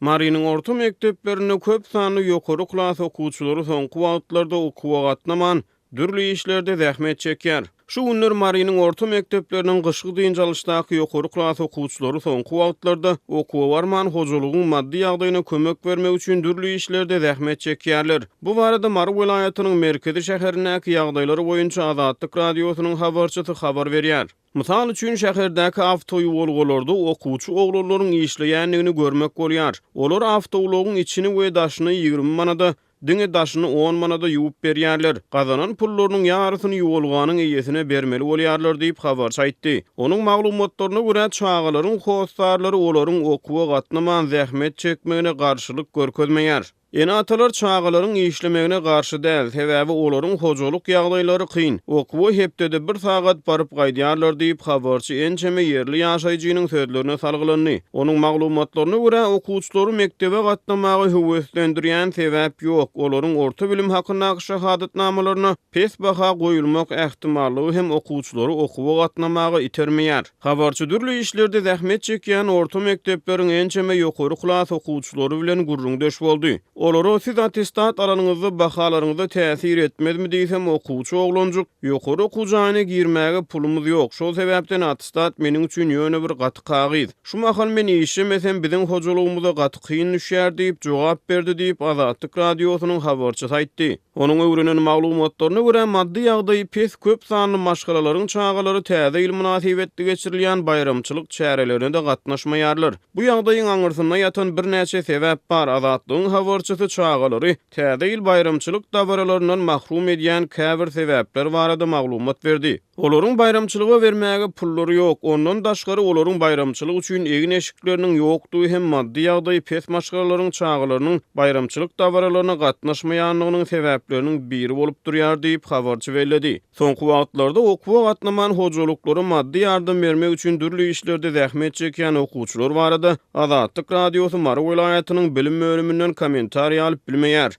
Marynyň orta mekdeplerinde köp sanly ýokary klas okuwçylary soňky wagtlarda okuwa gatnaman, dürli işlerde zähmet çekýär. Şu günler Marynyň orta mekdepleriniň gyşky dynç alyşdaky ýokary klas okuwçylary soňky wagtlarda okuwa barman, hojalygyň maddy ýagdaýyna kömek bermek üçin dürli işlerde zähmet çekýärler. Bu barada Mary welaýatynyň merkezi şäherindäki ýagdaýlar boýunça Azatlyk Radiosynyň habarçysy habar berýär. Mysal üçin, şäherdäki awtoýuwalgalarda okuwçy oglanlaryň işleýändigini görmek bolýar. Olar awtoulagyň içini we daşyny 20 manada, diňe daşyny on manada ýuwup berýärler. Gazanan pullarynyň ýarysyny ýuwalganyň eýesine bermeli bolýarlar diýip, habarçy aýtdy. Onuň maglumatlaryna görä, çagalaryň hossarlary olaryň okuwa gatnaman zähmet çekmegine garşylyk görkezmeýär. Ene-atalar çagalaryň işlemegine garşy däl, sebäbi olaryň hojalyk ýagdaýlary kyn. Okuwa hepdede bir sagat baryp gaýdýarlar diýip, habarçy ençeme ýerli ýaşaýjynyň sözlerine salgylandy. Onuň maglumatlaryna görä, okuwçylary mekdebe gatnamaga höweslendirýän sebäp ýok, olaryň orta bilim hakyndaky şahadatnamalaryna pes baha goýulmak ähtimallygy hem okuwçylary okuwa gatnamaga itermeýär. Habarçy dürli işlerde zähmet çekýän orta mekdepleriň ençeme ýokary klas okuwçylary bilen gürrüňdeş boldy. Olara siz attestat alanyňyzda bahalaryňyza täsir etmezmi diýsem okuwçy oglanjyk, Ýokary okuw jaýyna girmäge pulumyz ýok, şol sebäpden attestat meniň üçin ýöne bir gaty kagyz. Şu mahal men işlemesem biziň hojalygymyza gaty kyn düşýär diýip jogap berdi diýip, Azatlyk Radiosynyň habarçysy aýtdy. Onuň öwrenen maglumatlaryna görä, maddy ýagdaýy pes köp sanly maşgalalaryň çagalary Täze ýyl mynasybetli geçirilýän baýramçylyk çärelerine-de gatnaşmaýarlar. Bu ýagdaýyň aňyrsynda ýatan birnäçe sebäp bar, Azatlygyň habarçysy çagalary Täze ýyl baýramçylyk dabaralaryndan mahrum edýän käbir sebäpler barada maglumat berdi. Olaryň baýramçylyga bermäge pullary ýok, ondan daşgary olaryň baýramçylyk üçin egin-eşikleriniň ýokdugy hem maddy ýagdaýy pes maşgalalaryň çagalarynyň baýramçylyk dabaralaryna gatnaşmaýandygynyň sebäpleriniň biri bolup durýar diýip, habarçy belledi. Soňky wagtlarda okuwa gatnaman hojalyklara maddy ýardam bermek üçin dürli işlerde zähmet çekýän okuwçylar barada Azatlyk Radiosy Mary welaýatynyň bilim bölüminden kommentariý alyp bilmeýär.